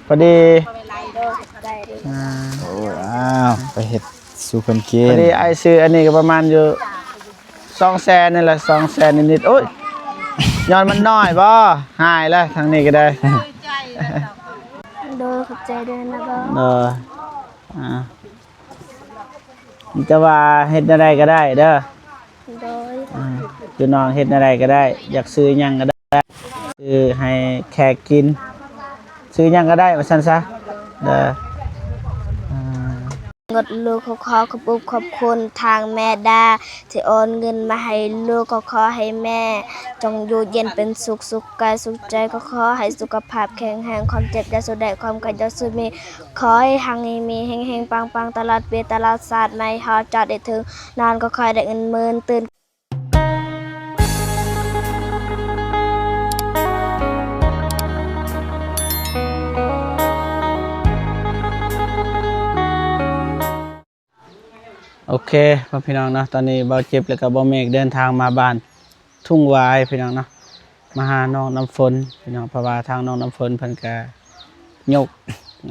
ພໍດີ ໂດຍ ຂອບໃຈເດີ. ອ່າ ໂອ້ຍ ອ້າວ ໄປເຮັດສູ່ເພິ່ນກິນ. ພໍດີອ້າຍຊື້ອັນນີ້ກໍປະມານຢູ່ສອງແສນນີ້ແຫຼະ ສອງແສນນິດໆ. ໂອ້ຍ ຍ້ອນມັນນ້ອຍບໍ່? ຫາຍແລ້ວ ທາງນີ້ກໍໄດ້. ໂດຍ ຂອບໃຈເດີນະບໍ່. ໂດຍ ອ່າ ມີແຕ່ວ່າເຮັດແນວໃດກໍໄດ້ເດີ. ໂດຍ ອ່າ ຢູ່ນອກເຮັດແນວໃດກໍໄດ້ ຢາກຊື້ຫຍັງກໍໄດ້ ຊື້ໃຫ້ແຂກກິນ ຊື້ຫຍັງກໍໄດ້ວ່າຊັ້ນຊະເດີ. ອ່າ ເງິນລູກ ຂໍຂອບອົກຂອບຄຸນທາງແມ່ດາ ທີ່ໂອນເງິນມາໃຫ້ລູກ. ຂໍ ຂໍໃຫ້ແມ່ຈົ່ງຢູ່ເຢັນເປັນສຸກ ສຸກກາຍສຸກໃຈ. ຂໍ ຂໍໃຫ້ສຸຂະພາບແຂງແຮງ ຄວາມເຈັບຢ່າສູ່ໄດ້ ຄວາມໄຂ້ຢ່າສູ່ມີ. ຂໍໃຫ້ຮັ່ງມີເຮັງໆ ປັງໆ ຕະຫຼອດປີຕະຫຼອດຊາດ ໃຫ້ຮອດຈອດໄດ້ເຖິງນອນກໍຄ່ອຍໄດ້ເງິນໝື່ນ ຕື່ນ. ໂອເຄ ພໍ່ແມ່ພີ່ນ້ອງເນາະ ຕອນນີ້ບ່າວເຈັບ ແລ້ວກໍບ່າວເມກເດີນທາງມາບ້ານ ທຸ່ງຫວາຍພີ່ນ້ອງເນາະ ມາຫານ້ອງນ້ຳຝົນພີ່ນ້ອງ ເພາະວ່າທາງນ້ອງນ້ຳຝົນເພິ່ນກະຍົກ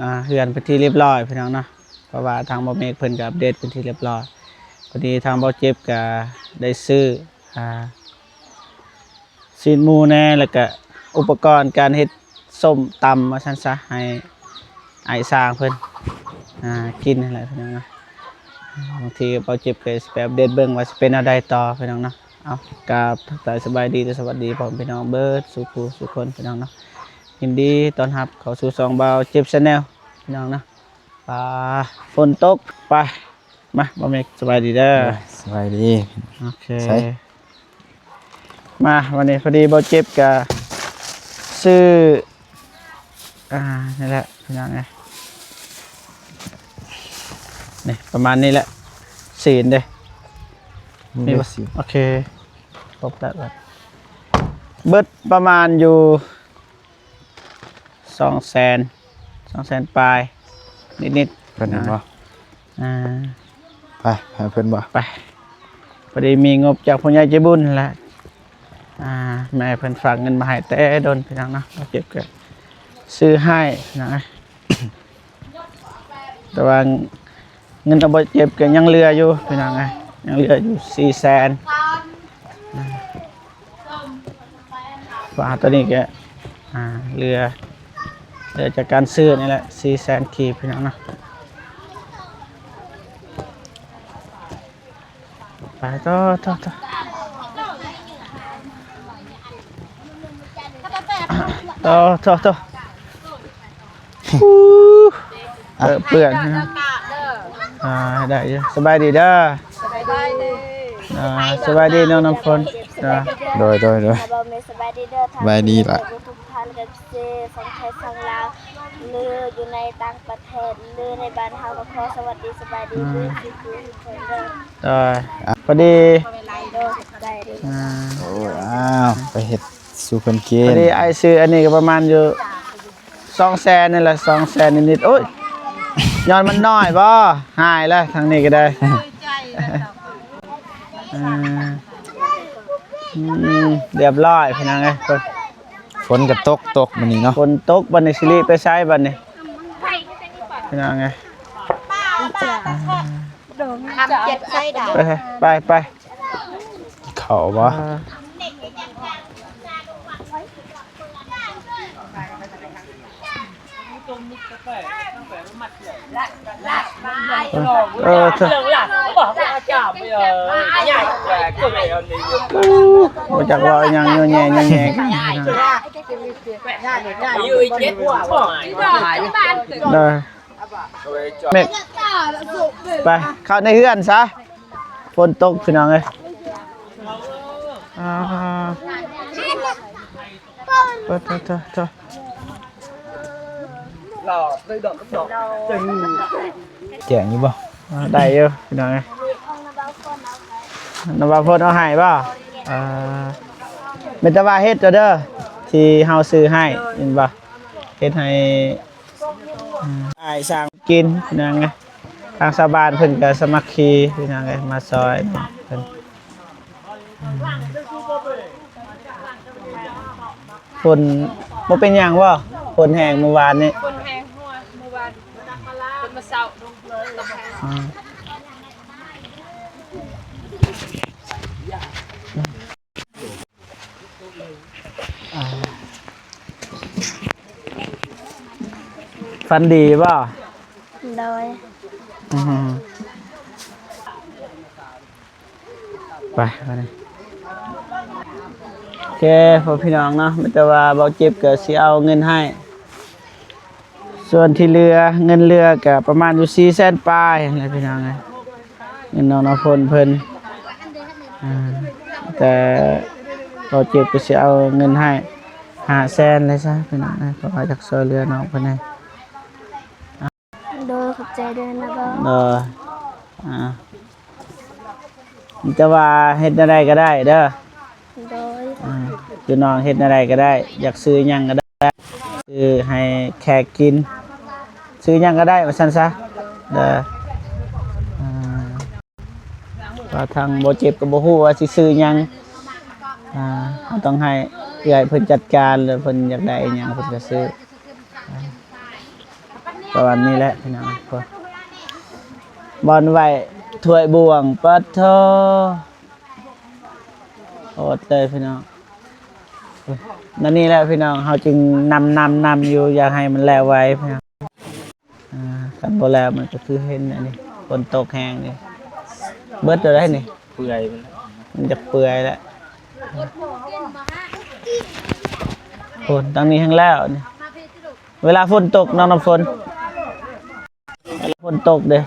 ອ່າ ເຮືອນເປັນທີ່ລຽບຮ້ອຍພີ່ນ້ອງເນາະ ເພາະວ່າທາງບ່າວເມກເພິ່ນກະອັບເດດເປັນທີ່ລຽບຮ້ອຍ. ພໍດີທາງບ່າວເຈັບກະໄດ້ຊື້ ອ່າ ຊີ້ນໝູແດ່ ແລ້ວກະອຸປະກອນການເຮັດ ສົ້ມຕຳວ່າຊັ້ນຊະ ໃຫ້ອ້າຍຊ່າງເພິ່ນ ອ່າ ກິນຫັ້ນແຫຼະພີ່ນ້ອງເນາະ. ບາງທີບ່າວເຈັບກໍຊິໄປອັບເດດເບິ່ງວ່າຊິເປັນແນວໃດຕໍ່ພີ່ນ້ອງເນາະ. ເອົາ ກາບທັກທາຍສະບາຍດີ ແລະ ສະຫວັດດີພໍ່ແມ່ພີ່ນ້ອງເບິດສູ່ຜູ້ສູ່ຄົນພີ່ນ້ອງເນາະ. ຍິນດີຕ້ອນຮັບເຂົ້າສູ່ຊ່ອງບ່າວເຈັບ Channel ພີ່ນ້ອງເນາະ. ອ່າ ຝົນຕົກ ໄປ ມາ ບ່າວເມກ ສະບາຍດີເດີ. ສະບາຍດີ. ໂອເຄ ໃສ ມາ ວັນນີ້ພໍດີບ່າວເຈັບກະຊື້ ອ່າ ນີ້ແຫຼະພີ່ນ້ອງເອີຍ ນີ້ປະມານນີ້ແຫຼະ ຊີ້ນເດ້ ມີບໍ່? ຊີ້ນ ໂອເຄ ຄົບແລ້ວ ເບິດປະມານຢູ່ ສອງແສນ ສອງແສນປາຍນິດໆ ເພິ່ນເຫັນບໍ່? ອ່າ ໄປ ໃຫ້ເພິ່ນບໍ່? ໄປ ພໍດີມີງົບຈາກຜູ້ໃຫຍ່ໃຈບຸນແຫຼະ ອ່າ ແມ່ເພິ່ນຝາກເງິນມາໃຫ້ແຕ່ດົນພີ່ນ້ອງເນາະ ເກັບກໍຊື້ໃຫ້ນະ. ແຕ່ວ່າເງິນເອົາໄປເກັບກໍຍັງເຫຼືອຢູ່ພີ່ນ້ອງເອີຍ ຍັງເຫຼືອຢູ່ສີ່ແສນ ວ່າຕົວນີ້ກໍ ອ່າ ເຫຼືອ ເຫຼືອຈາກການຊື້ນີ້ແຫຼະ ສີ່ແສນກີບພີ່ນ້ອງເນາະ. ໄປຕໍ່ ຕໍ່ ຕໍ່ ຕໍ່ ຕໍ່ ຕໍ່ ເອີ ເປື້ອນ ອ່າ ໄດ້ຢູ່ ສະບາຍດີເດີ ສະບາຍດີ ອ່າ ສະບາຍດີນ້ອງນ້ຳຝົນ ອ່າ ໂດຍ ໂດຍ ໂດຍ ສະບາຍດີເດີ ສະບາຍດີລະ ທຸກທ່ານ ເອັຟຊີ ທັງໄທທັງລາວ ຫຼື ຢູ່ໃນຕ່າງປະເທດ ຫຼື ໃນບ້ານເຮົາກໍຂໍສະຫວັດດີ ສະບາຍດີ ອ່າ ເບິດສູ່ຜູ້ທຸກຄົນເດີ ອ່າ ພໍດີ ໂດຍ ຂອບໃຈເດີ ອ່າ ໂອ້ຍ ອ້າວ ໄປເຮັດສູ່ເພິ່ນກິນ ພໍດີອ້າຍຊື້ອັນນີ້ກໍປະມານຢູ່ສອງແສນນີ້ແຫຼະ ສອງແສນນິດໆ ໂອ້ຍ ຍ້ອນມັນນ້ອຍບໍ່? ຫາຍແລ້ວ ທາງນີ້ກໍໄດ້ ອ່າ ອືມ ລຽບຮ້ອຍ ພີ່ນ້ອງເອີຍ. ຝົນກໍຕົກ ຕົກມື້ນີ້ເນາະ ຝົນຕົກ ບັດນີ້ຊິລິໄປໃສບັດນີ້ ພີ່ນ້ອງເອີຍ ທຳເຈັດໃສ່ດາວ ໄປ ໄປ ໄປ ເຂົ້າບໍ່ ເອີ ເອີ ບໍ່ຈັກເວົ້າຫຍັງ ຍໍແຍ່ ຍໍແຍ່ກັນ ເດີ ເມກ ໄປເຂົ້າໃນເຮືອນຊະ ຝົນຕົກ ພີ່ນ້ອງເອີຍ ອ່າ ໂທ ໂທ ໂທ ໂທ ແຈ້ງຢູ່ບໍ່? ອ່າ ໄດ້ຢູ່ພີ່ນ້ອງເອີຍ ນ້ອງບ່າວຝົນເອົາໃຫ້ບໍ່? ເອີ ແມ່ນແຕ່ວ່າເຮັດເດີ ທີ່ເຮົາຊື້ໃຫ້ ເຫັນບໍ່? ເຮັດໃຫ້ ອືມ ອ້າຍຊ່າງກິນນະ ທາງຊາວບ້ານເພິ່ນກໍສາມັກຄີພີ່ນ້ອງເອີຍ ມາຊ່ອຍເພິ່ນ ຝົນບໍ່ເປັນຫຍັງບໍ່? ຝົນແຮງມື້ວານນີ້ ຝົນແຮງ ອ່າ ຝັນດີບໍ່? ໂດຍ ອືມ ໄປ ບາດນີ້ ໂອເຄ ພໍ່ພີ່ນ້ອງເນາະ ມີແຕ່ວ່າເບົາເຈັບກໍຊິເອົາເງິນໃຫ້ ສ່ວນທີ່ເຫຼືອ ເງິນເຫຼືອກໍປະມານຢູ່ສີ່ແສນປາຍຫັ້ນແຫຼະພີ່ນ້ອງເອີຍ ເງິນນ້ອງນ້ຳຝົນເພິ່ນ ອ່າ ແຕ່ເບົາເຈັບກໍຊິເອົາເງິນໃຫ້ຫ້າແສນເລີຍຊະພີ່ນ້ອງເອີຍ ເພາະວ່າຢາກຊ່ວຍເຫຼືອນ້ອງເພິ່ນແດ່. ໂດຍ ຂອບໃຈເດີນະເບົາ ໂດຍ ອ່າ ມີແຕ່ວ່າເຮັດແນວໃດກໍໄດ້ເດີ ໂດຍ ອ່າ ຢູ່ນ້ອງເຮັດແນວໃດກໍໄດ້ ຢາກຊື້ຫຍັງກໍໄດ້ ຊື້ໃຫ້ແຂກກິນ ຊື້ຫຍັງກໍໄດ້ວ່າຊັ້ນຊະເດີ ອ່າ ວ່າທາງບໍ່ເຈັບກໍບໍ່ຮູ້ວ່າຊິຊື້ຫຍັງ ອ່າ ເຮົາຕ້ອງໃຫ້ເອື້ອຍເພິ່ນຈັດການ ແລ້ວເພິ່ນຢາກໄດ້ອີ່ຫຍັງເພິ່ນກໍຊື້ ປະມານນີ້ແຫຼະພີ່ນ້ອງ ບ່ອນໄວ້ຖ້ວຍບ່ວງ ປະໂທ ໂອດເລີຍພີ່ນ້ອງ ແນວນີ້ແຫຼະພີ່ນ້ອງ ເຮົາຈຶ່ງນຳ ນຳ ນຳຢູ່ ຢາກໃຫ້ມັນແລ້ວໄວພີ່ນ້ອງ ອ່າ ຄັນບໍ່ແລ້ວມັນກໍຄືເຫັນອັນນີ້ ຝົນຕົກແຮງນີ້ ເບິດແລ້ວໃດນີ້ ເປື່ອຍ ມັນຈະເປື່ອຍແລ້ວ ໂອ້ ທາງນີ້ແຮງແລ້ວນີ້ ເວລາຝົນຕົກ ນ້ອງນ້ຳຝົນ ເວລາຝົນຕົກເດ້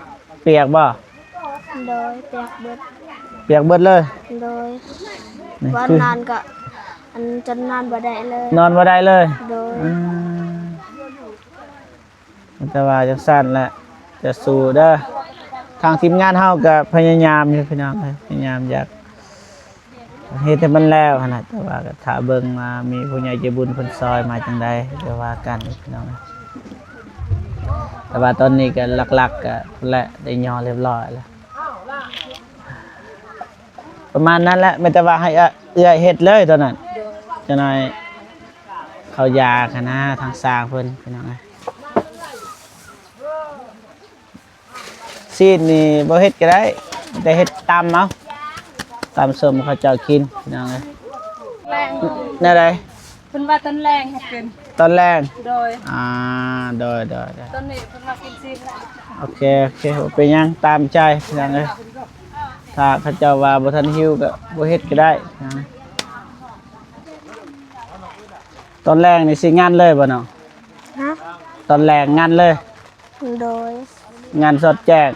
ປຽກບໍ່? ໂດຍ ປຽກເບິດ ປຽກເບິດເລີຍ ໂດຍ ນີ້ ວັນນັ້ນກໍ ອັນ ຈົນນອນບໍ່ໄດ້ເລີຍ ນອນບໍ່ໄດ້ເລີຍ ໂດຍ ອືມ ມີແຕ່ວ່າຈັ່ງຊັ້ນແຫຼະ ຈະສູ້ເດີ ທາງທີມງານເຮົາກໍພະຍາຍາມຢູ່ພີ່ນ້ອງເອີຍ ພະຍາຍາມຢາກເຮັດໃຫ້ມັນແລ້ວຫັ້ນນະ ແຕ່ວ່າກໍຖ້າເບິ່ງວ່າມີຜູ້ໃຫຍ່ໃຈບຸນເພິ່ນຊ່ອຍມາຈັ່ງໃດ ກໍວ່າກັນພີ່ນ້ອງເອີຍ ແຕ່ວ່າຕອນນີ້ກໍຫຼັກໆກໍພຸ້ນແຫຼະ ໄດ້ຍໍຮຽບຮ້ອຍແລ້ວ ປະມານນັ້ນແຫຼະ ມີແຕ່ວ່າໃຫ້ເອື້ອຍເຮັດເລີຍຕອນນັ້ນ ຈັກໜ້ອຍເຂົ້າຢາກຫັ້ນນະ ທາງຊ່າງເພິ່ນພີ່ນ້ອງເອີຍ ຊີ້ນນີ້ບໍ່ເຮັດກໍໄດ້ ແຕ່ເຮັດຕຳເອົາ ຕຳສົ້ມເຂົາເຈົ້າກິນພີ່ນ້ອງເອີຍ ແນວໃດ? ເພິ່ນວ່າຕອນແລງເຮັດເປັນ ຕອນແລງ ໂດຍ ອ່າ ໂດຍໆໆ ຕອນນີ້ເພິ່ນວ່າກິນຊີ້ນແລ້ວ ໂອເຄໆ ບໍ່ເປັນຫຍັງ ຕາມໃຈພີ່ນ້ອງເອີຍ ຖ້າເຂົາເຈົ້າວ່າບໍ່ທັນຫິວກໍບໍ່ເຮັດກໍໄດ້ ຕອນແລງນີ້ຊິງັນເລີຍບໍ່ນ້ອງ? ຮະ? ຕອນແລງງັນເລີຍ? ໂດຍ ງັນສອດແຈ້ງ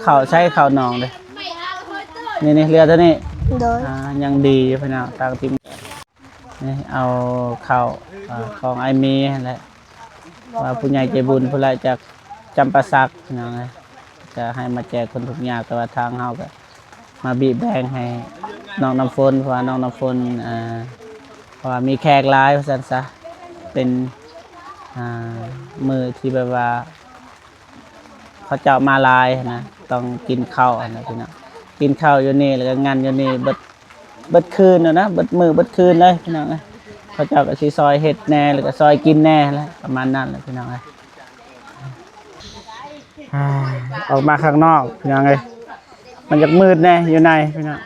ເຂົ້າໃຊ້ເຂົ້າໜອງເດ້ ນີ້ໆ ເຫຼືອເທົ່ານີ້ ໂດຍ ອ່າ ຍັງດີຢູ່ພີ່ນ້ອງ ທາງທີມ ນີ້ເອົາເຂົ້າ ເອີ ຂອງອ້າຍເມຫັ້ນແຫຼະ ວ່າຜູ້ໃຫຍ່ໃຈບຸນຜູ້ໃດຈາກຈຳປາສັກພີ່ນ້ອງເອີຍ ຈະໃຫ້ມາແຈກຄົນທຸກຍາກ ແຕ່ວ່າທາງເຮົາກໍມາບີບແບ່ງໃຫ້ນ້ອງນ້ຳຝົນ ເພາະວ່ານ້ອງນ້ຳຝົນ ເອີ ເພາະວ່າມີແຂກຫຼາຍວ່າຊັ້ນຊະ ເປັນ ອ່າ ມື້ທີ່ແບບວ່າ ເຂົາເຈົ້າມາຫຼາຍຫັ້ນນະ ຕ້ອງກິນເຂົ້າຫັ້ນນະພີ່ນ້ອງ ກິນເຂົ້າຢູ່ນີ້ ແລ້ວກໍງັນຢູ່ນີ້ເບິດ ເບິດຄືນຫັ້ນນະ ເບິດມື້ເບິດຄືນເລີຍພີ່ນ້ອງເອີຍ ເຂົາເຈົ້າກໍຊິຊ່ອຍເຮັດແດ່ ແລ້ວກໍຊ່ອຍກິນແດ່ແຫຼະ ປະມານນັ້ນແຫຼະພີ່ນ້ອງເອີຍ ອາ ອອກມາຂ້າງນອກພີ່ນ້ອງເອີຍ ມັນຢາກມືດແດ່ຢູ່ໃນພີ່ນ້ອງ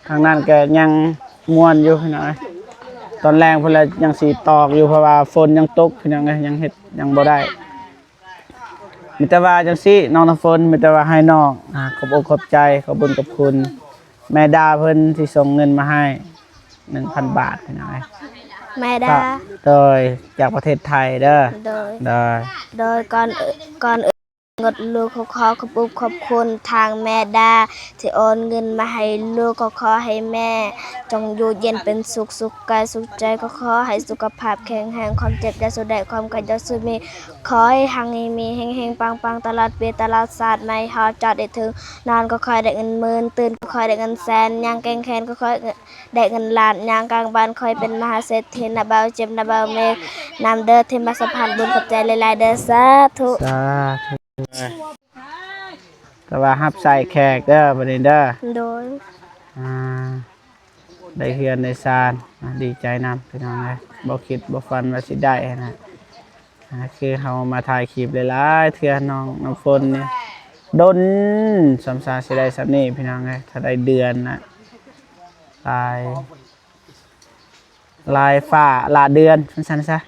ທາງນັ້ນກໍຍັງມ່ວນຢູ່ພີ່ນ້ອງເອີຍ ຕອນແລງພຸ້ນລະຍັງຊິຕອກຢູ່ ເພາະວ່າຝົນຍັງຕົກພີ່ນ້ອງເອີຍ ຍັງເຮັດຫຍັງບໍ່ໄດ້ ມີແຕ່ວ່າຈັ່ງຊີ້ ນ້ອງນ້ຳຝົນ ມີແຕ່ວ່າໃຫ້ນ້ອງ ອາ ຂອບອົກຂອບໃຈ ຂອບບຸນຂອບຄຸນແມ່ດາເພິ່ນທີ່ສົ່ງເງິນມາໃຫ້ ໜຶ່ງພັນບາດ ພີ່ນ້ອງເອີຍ ແມ່ດາ ໂດຍ ຈາກປະເທດໄທເດີ ໂດຍ ໂດຍ ໂດຍ ກ່ອນ ກ່ອນອື່ນໝົດ ລູກຂໍຂອບອົກຂອບຄຸນທາງແມ່ດາ ທີ່ໂອນເງິນມາໃຫ້ລູກ ກໍຂໍໃຫ້ແມ່ຈົ່ງຢູ່ເຢັນເປັນສຸກ ສຸກກາຍສຸກໃຈ ກໍຂໍໃຫ້ສຸຂະພາບແຂງແຮງ ຄວາມເຈັບຢ່າສູ່ໄດ້ ຄວາມໄຂ້ຢ່າສູ່ມີ ຂໍໃຫ້ຮັ່ງມີເຮັງໆ ປັງໆ ຕະຫຼອດປີຕະຫຼອດຊາດ ໃໝ່ຮອດຈອດໄດ້ເຖິງ ນອນກໍຂໍໃຫ້ໄດ້ເງິນໝື່ນ ຕື່ນກໍຂໍໃຫ້ໄດ້ເງິນແສນ ຍ່າງແກງແຂນກໍຂໍໃຫ້ໄດ້ເງິນລ້ານ ຍ່າງກາງບ້ານຂໍໃຫ້ເປັນມະຫາເສດຖີ ນະເບົາເຈັບ ນະເບົາເມກ ນຳເດີ ທີ່ມາສະພານບຸນ ຂອບໃຈຫຼາຍໆເດີ ສາທຸ ສາທຸ ແຕ່ວ່າຮັບໃຊ້ແຂກເດີ ບັດນີ້ເດີ ໂດຍ ອ່າ ໄດ້ເຮືອນໄດ້ຊານ ອ່າ ດີໃຈນຳພີ່ນ້ອງເອີຍ ບໍ່ຄິດບໍ່ຝັນວ່າຊິໄດ້ຫັ້ນນະ ອ່າ ຄືເຮົາມາຖ່າຍຄລິບຫຼາຍໆເທື່ອ ນ້ອງນ້ຳຝົນນີ້ດົນ ສ່ຳຊາຊິໄດ້ສ່ຳນີ້ພີ່ນ້ອງເອີຍ. ຖ້າໄດ້ເດືອນນະ ຫຼາຍ ຫຼາຍຟ້າຫຼາຍເດືອນ ວ່າຊັ້ນຊະ.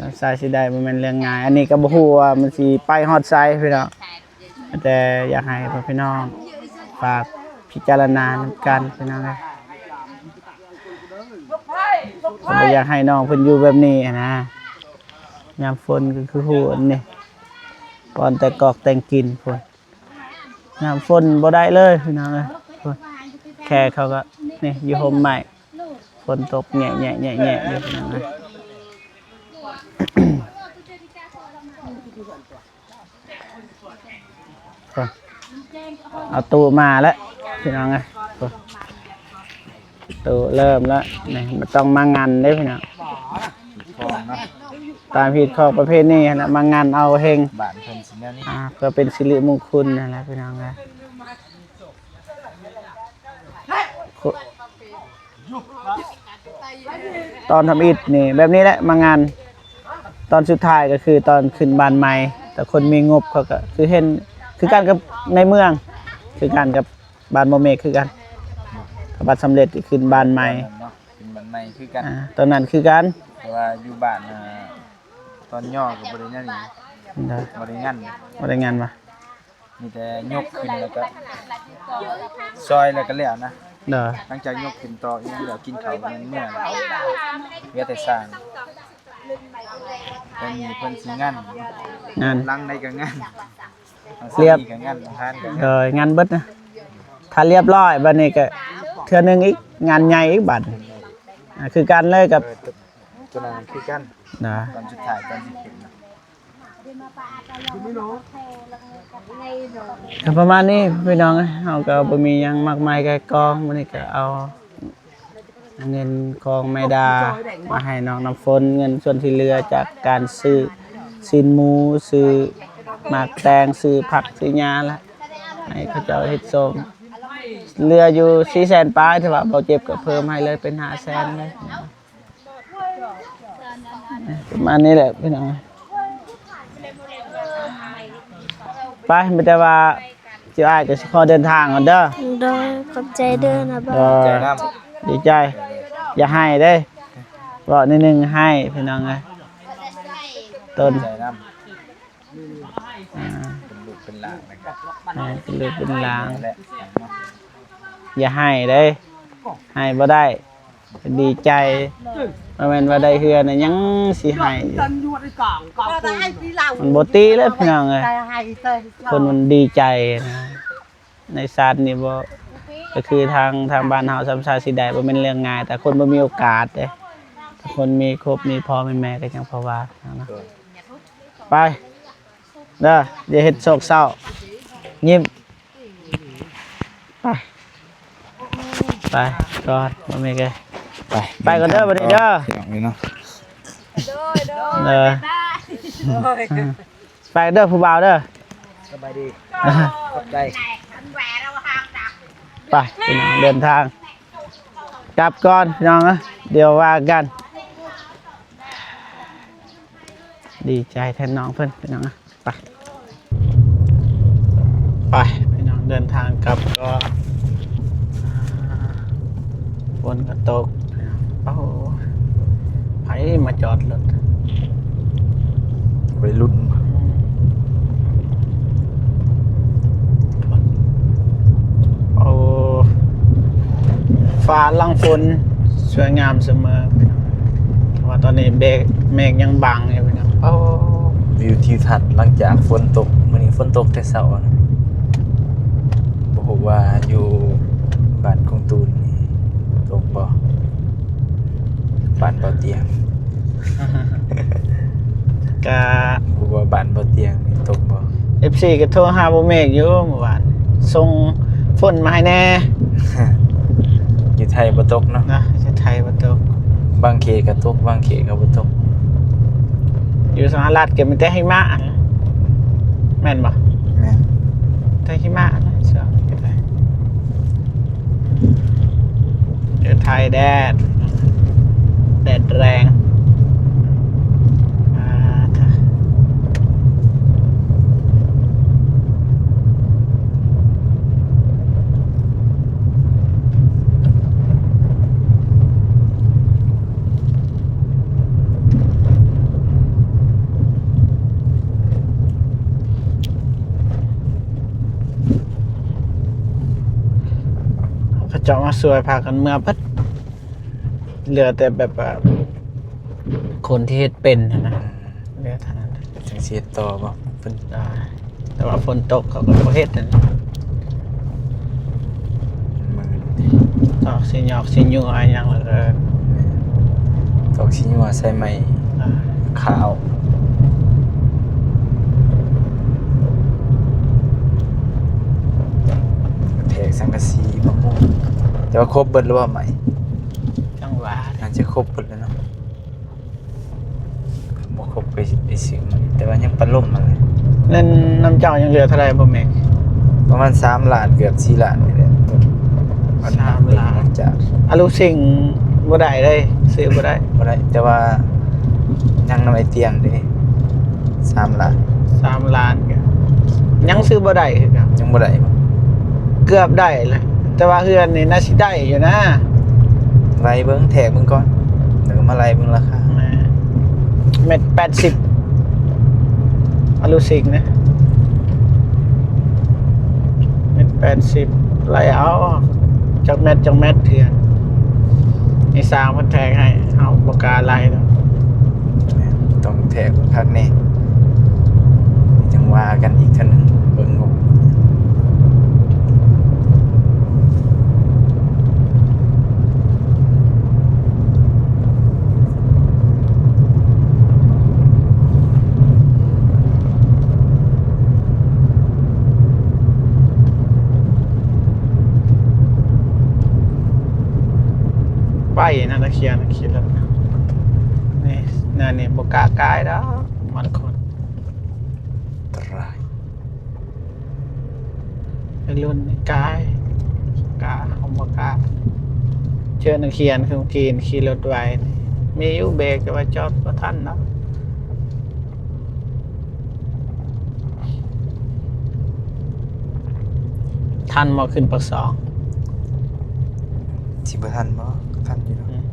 ສ່ຳຊາຊິໄດ້ບໍ່ແມ່ນເລື່ອງງ່າຍ. ອັນນີ້ກໍບໍ່ຮູ້ວ່າມັນຊິໄປຮອດໃສພີ່ນ້ອງ. ແຕ່ຢາກໃຫ້ພໍ່ແມ່ພີ່ນ້ອງຝາກພິຈາລະນານຳກັນພີ່ນ້ອງເອີຍ. ກໍບໍ່ຢາກໃຫ້ນ້ອງເພິ່ນຢູ່ແບບນີ້ຫັ້ນນະ. ຍາມຝົນກໍຄືຮູ້ອັນນີ້ ບ່ອນແຕ່ກອກແຕ່ງກິນພຸ້ນ. ຍາມຝົນບໍ່ໄດ້ເລີຍພີ່ນ້ອງເອີຍ. ພຸ້ນ ແຂກເຂົາກໍນີ້ຢູ່ຮົ່ມໄມ້ ຝົນຕົກແຍະໆໆໆຢູ່ພີ່ນ້ອງເອີຍ. ເອົາຕູ້ມາແລ້ວພີ່ນ້ອງເອີຍ. ຕູ້ເລີ່ມແລ້ວນີ້ ບໍ່ຕ້ອງມາງັນເດ້ພີ່ນ້ອງ. ຕາມຮີດຄອງປະເພນີຫັ້ນແຫຼະ ມາງັນເອົາເຮັງ ບ້ານເພິ່ນຊິແນວນີ້ ອ່າ ເພື່ອເປັນສິລິມຸງຄຸນຫັ້ນແຫຼະພີ່ນ້ອງເອີຍ. ຕອນທຳອິດນີ້ແບບນີ້ແຫຼະ ມາງັນ. ຕອນສຸດທ້າຍກໍຄືຕອນຂຶ້ນບ້ານໃໝ່ ແຕ່ຄົນມີງົບເຂົາກໍຄືເຫັນຄືກັນກັບໃນເມືອງ ຄືກັນກັບບ້ານບໍ່ເມກຄືກັນ. ຖ້າບັດສຳເລັດກໍຂຶ້ນບ້ານໃໝ່ ເນາະ ຂຶ້ນບ້ານໃໝ່ຄືກັນ. ອ່າ ຕອນນັ້ນຄືກັນ ແຕ່ວ່າຢູ່ບ້ານ ອ່າ ຕອນຍໍກໍບໍ່ໄດ້ນັ້ນອີກ ໂດຍ ບໍ່ໄດ້ງັນ ບໍ່ໄດ້ງັນຫວາ? ມີແຕ່ຍົກຂຶ້ນແລ້ວກໍຊອຍແລ້ວກໍແລ້ວນະ. ໂດຍ ຫຼັງຈາກຍົກຂຶ້ນຕໍ່ອີກແລ້ວ ກິນເຂົ້າແມ່ນເມືອ ເຫຼືອແຕ່ສ້າງ. ເພິ່ນນີ້ເພິ່ນຊິງັນ ງັນ ຫຼັງໃດກໍງັນ ລຽບ ກໍງັນ ອັງຄານກໍງັນ. ໂດຍ ງັນເບິດນະ. ຖ້າລຽບຮ້ອຍບາດນີ້ກໍເທື່ອໜຶ່ງອີກ ງານໃຫຍ່ອີກບາດ. ອ່າ ຄືກັນເລີຍກັບ ເອີ ຕົວນັ້ນຄືກັນ ນະ ຕອນສຸດທ້າຍຕອນຊິຂຶ້ນນະ. ກໍປະມານນີ້ພີ່ນ້ອງເອີຍ. ເຮົາກໍບໍ່ມີຫຍັງມາກມາຍໄກ່ກອງ. ມື້ນີ້ກໍເອົາເງິນຂອງແມ່ດາມາໃຫ້ນ້ອງນ້ຳຝົນ ເງິນສ່ວນທີ່ເຫຼືອຈາກການຊື້ຊີ້ນໝູ ຊື້ໝາກແຕງ ຊື້ຜັກຊື້ຫຍ້າລະ ໃຫ້ເຂົາເຈົ້າເຮັດໂຊງ ເຫຼືອຢູ່ສີ່ແສນປາຍ ແຕ່ວ່າບໍ່ເຈັບກໍເພີ່ມໃຫ້ເລີຍເປັນຫ້າແສນເລີຍ. ປະມານນີ້ແຫຼະພີ່ນ້ອງ. ໄປ ມີແຕ່ວ່າເຈົ້າອ້າຍກໍຊິຂໍເດີນທາງກ່ອນເດີ. ໂດຍ ຂອບໃຈເດີນະບ່າວ. ໂດຍ ດີໃຈນຳ ດີໃຈ. ຢ່າໄຫ້ເດ້ ເວົ້າໜ້ອຍໜຶ່ງໄຫ້ພີ່ນ້ອງເອີຍ. ຕົ້ນ ດີໃຈນຳ. ອ່າ ເປັນລູກເປັນຫຼານນະ. ອ່າ ເປັນລູກເປັນຫຼານ. ຢ່າໄຫ້ເດ້ ໄຫ້ບໍ່ໄດ້ ດີໃຈ. ບໍ່ແມ່ນວ່າໄດ້ເຮືອນນະ ຍັງຊິໄຫ້ຢູ່. ມັນບໍ່ຕິເລີຍພີ່ນ້ອງເອີຍ. ຄົນມັນດີໃຈນະ ໃນຊາດນີ້ບໍ່ ກໍຄືທາງ ທາງບ້ານເຮົາ ສ່ຳຊາຊິໄດ້ ບໍ່ແມ່ນເລື່ອງງ່າຍ. ແຕ່ຄົນບໍ່ມີໂອກາດເດ້ ຄົນມີຄົບມີພໍ່ມີແມ່ກໍຍັງພໍວ່າເນາະ. ໄປ ເດີ ຢ່າເຮັດໂສກເສົ້າ ຍິ້ມ. ໄປ ໄປກ່ອນ ບໍ່ມີເກ ໄປ ໄປກ່ອນເດີບັດນີ້ເດີ. ພີ່ນ້ອງເອີຍເນາະ ໂດຍ ໂດຍ ເດີ ໄປເດີຜູ້ບ່າວເດີ. ສະບາຍດີ ຂອບໃຈ. ໄປ ພີ່ນ້ອງເດີນທາງກັບກ່ອນ ພີ່ນ້ອງເອີຍ ດຽວວ່າກັນ. ດີໃຈແທນນ້ອງເພິ່ນ ພີ່ນ້ອງ. ໄປ ໄປ ພີ່ນ້ອງ ເດີນທາງກັບກໍ ອ່າ ຝົນກໍຕົກ. ໂອ້ ໃຜມາຈອດລົດ? ໄວລຸ້ນ. ໂອ້ ຟ້າຫຼັງຝົນສວຍງາມສະເໝີ. ແຕ່ວ່າຕອນນີ້ເມກ ເມກຍັງບັງຢູ່ພີ່ນ້ອງ. ໂອ້ ວິວທິວທັດຫຼັງຈາກຝົນຕົກ. ມື້ນີ້ຝົນຕົກແຕ່ເຊົ້ານະ. ບໍ່ຮູ້ວ່າຢູ່ບ້ານຄົງຕູນນີ້ຕົກບໍ່? ບ້ານເບົາຕຽງ ກະ ບໍ່ຮູ້ວ່າບ້ານເບົາຕຽງນີ້ຕົກບໍ່? ເອັຟຊີກໍໂທຫາບໍ່ເມກຢູ່ມື້ວານ ສົ່ງຝົນມາໃຫ້ແດ່. ຢູ່ໄທບໍ່ຕົກເນາະ. ນະ ຢູ່ໄທບໍ່ຕົກ. ບາງເຂດກໍຕົກ ບາງເຂດກໍບໍ່ຕົກ. ຢູ່ສະຫະລັດກໍມີແຕ່ຫິມະຫັ້ນແຫຼະ ແມ່ນບໍ່? ແມ່ນ ແຕ່ຫິມະຫັ້ນແຫຼະ. ເອີ ໄທແດດ ແດດແຮງ. ເຈົ້າມາຊ່ວຍພາກັນເມືອເບິດ ເຫຼືອແຕ່ແບບວ່າຄົນທີ່ເຮັດເປັນຫັ້ນນະ ເຫຼືອເທົ່ານັ້ນແຫຼະ. ຈັ່ງຊິເຮັດຕໍ່ບໍ່? ເພິ່ນ ອ່າ ແຕ່ວ່າຝົນຕົກເຂົາກໍບໍ່ເຮັດຫັ້ນ ມັນມືດ ຕອກຊິຫຍອກຊິຍົວຫຍັງ ແລ້ວກໍ ແມ່ນ ຕອກຊິຍົວໃສ່ໄມ້ ອ່າ ຂາວ ແທກສັງກະສີ ມະມ່ວງ ແຕ່ວ່າຄົບເບິດແລ້ວບໍ່ໄມ້? ຈັ່ງຫວະ ໜ້າຈະຄົບເບິດແລ້ວເນາະ. ບໍ່ຄົບໄປ ໄປຊື້ໃໝ່ ແຕ່ວ່າຍັງປະລົມຫັ້ນແຫຼະ. ເງິນນຳເຈົ້າຍັງເຫຼືອເທົ່າໃດບໍ່ແມ່? ປະມານສາມລ້ານ ເກືອບສີ່ລ້ານນີ້ແຫຼະ. ສາມລ້ານ ອາລູຊິງບໍ່ໄດ້ເດ້ ຊື້ບໍ່ໄດ້ ບໍ່ໄດ້ ແຕ່ວ່າຍັງນຳໄອ້ຕຽງເດ້ ສາມລ້ານ ສາມລ້ານ ກໍຍັງຊື້ບໍ່ໄດ້ຄືກັນ. ຍັງບໍ່ໄດ້ບໍ່? ເກືອບໄດ້ແຫຼະ ແຕ່ວ່າເຮືອນນີ້ໜ້າຊິໄດ້ຢູ່ນະ. ໄລ່ເບິ່ງ ແທກເບິ່ງກ່ອນ ແລ້ວກໍມາໄລ່ເບິ່ງລາຄາ. ແມ່ນ ແມັດແປດສິບ ອາລູຊິງນະ ແມັດແປດສິບ ໄລ່ເອົາ ຈັກແມັດ ຈັກແມັດ ເທື່ອນີ້ຊ່າງເພິ່ນແທກໃຫ້ ເຮົາບໍ່ກ້າໄລ່ດອກ. ແມ່ນ ຕ້ອງແທກເບິ່ງຄັກແນ່ ຈັ່ງວ່າກັນອີກເທື່ອໜຶ່ງ ເບິ່ງງົບ. ໄປນະ ນັກຮຽນ ຂີ່ລົດ ນີ້ ແນວນີ້ບໍ່ກ້າກາຍດອກ ມັນຄົນ ອັນຕະລາຍ. ໄປລຸ້ນກາຍ ກາ ເຮົາບໍ່ກາ ເຈີນັກຮຽນຄົນຈີນຂີ່ລົດໄວ ມີຢູ່ເບກ ແຕ່ວ່າຈອດບໍ່ທັນເນາະ. ທັນບໍ່ຂຶ້ນປາກຊ່ອງ? ຊິບໍ່ທັນບໍ່? ທັນຢູ່ດອກ. ອືມ.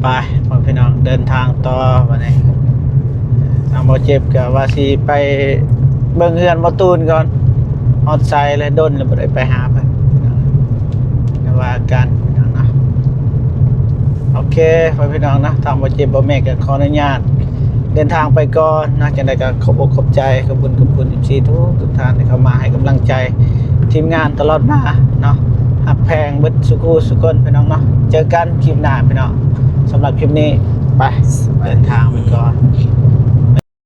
ໄປ ພໍ່ແມ່ພີ່ນ້ອງ ເດີນທາງຕໍ່ບັດນີ້. ທາງບໍ່ເຈັບກໍວ່າຊິໄປເບິ່ງເຮືອນບໍ່ຕູນກ່ອນ ຮອດໃສແລ້ວ ດົນແລ້ວບໍ່ໄດ້ໄປຫາເພິ່ນ ແລ້ວວ່າກັນເນາະ. ໂອເຄ ພໍ່ແມ່ພີ່ນ້ອງເນາະ ທາງບໍ່ເຈັບບໍ່ແມ່ນກໍຂໍອະນຸຍາດເດີນທາງໄປກ່ອນເນາະ. ຈັ່ງໃດກໍຂອບອົກຂອບໃຈ ຂອບຄຸນ ຂອບຄຸນ ເອັຟຊີ ທຸກໆທ່ານທີ່ເຂົ້າມາໃຫ້ກຳລັງໃຈທີມງານຕະຫຼອດມາເນາະ. ຮັກແພງເບິດສູ່ຄູ່ສູ່ຄົນ ພີ່ນ້ອງເນາະ. ເຈີກັນຄລິບໜ້າ ພີ່ນ້ອງ. ສຳລັບຄລິບນີ້ ໄປ ເດີນທາງໄປກ່ອນ.